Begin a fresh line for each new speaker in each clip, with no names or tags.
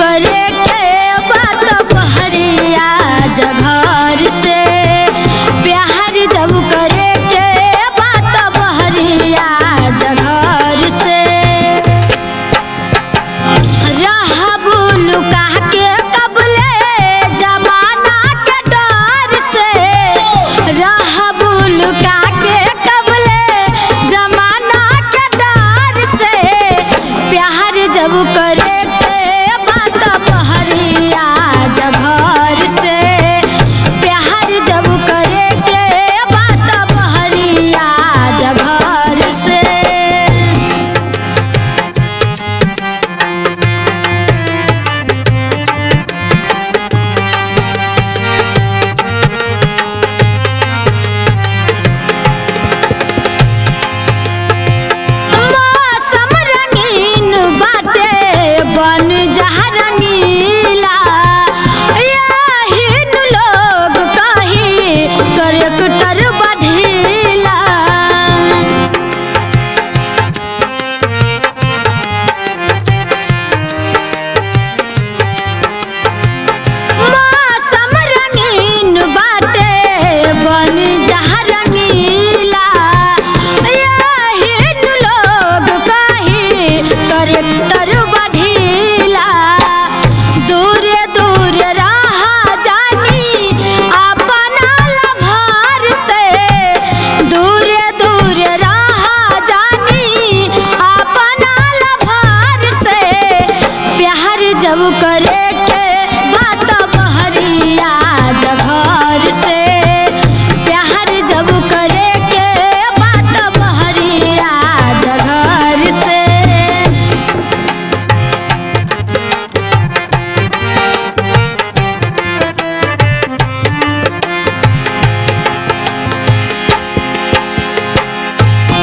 करे के बात बहरिया जघर से, प्यार जब करे के बात बहरिया जघर से। रहबू लुका के कबले जमाना के डर से, रहबू लुका के कबले जमाना के डर से, प्यार जब करे के बात बहरिया जघर से, प्यार जब करे के बात बहरिया जघर से। मौसम रंगीन बाटे बन जहा रंगीला, यही नु लोग कही करेक्टर बढ़ीला। मौसम रंगीन बाटे बन जहा रंगीला, यही नु लोग कही करेक्टर बढ़ीला। दूरे दूर रहा जानी अपना लभार से, दूरे दूर रहा जानी अपना लभार से, प्यार जब करे के बात बहरिया जघर से, प्यार जब करे के बात बहरिया जघर से।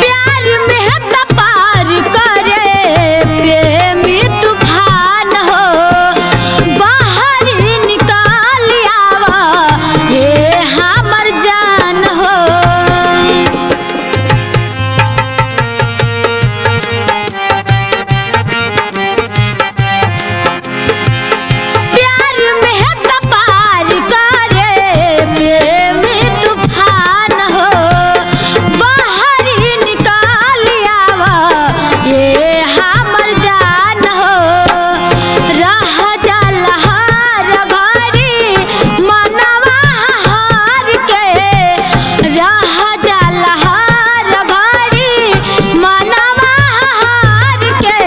प्यार में त पार करे प्रेमी तूफान हो, बाहर निकाल आवा ये हमर जान हो। प्यार में त पार करे प्रेमी तूफान हो, बाहर निकाल आवा ये हमर जान हो। रह जाला हर घड़ी मनवा हार के, रह जाला हर घड़ी मनवा हार के,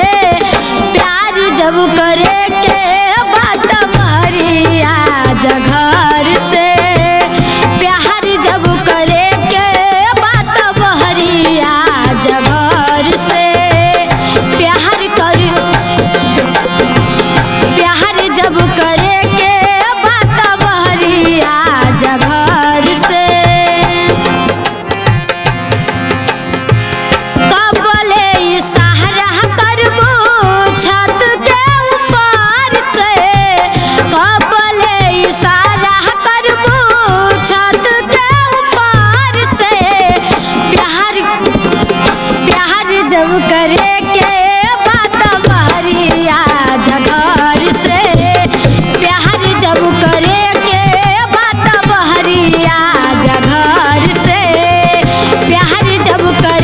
प्यार जब करे के बात बहरिया जघर से, प्यार जब करे के बात बहरिया जघर से, प्यार कर प्यार जब करे के बात बहरिया जघर से। कबले इशारा करबू छत के ऊपर से, कबले इशारा करबू छत के ऊपर से, प्यार प्यार जब करे के बात बहरिया जघर से, प्यार जब करे के बात बहरिया जघर से, प्यार जब करे।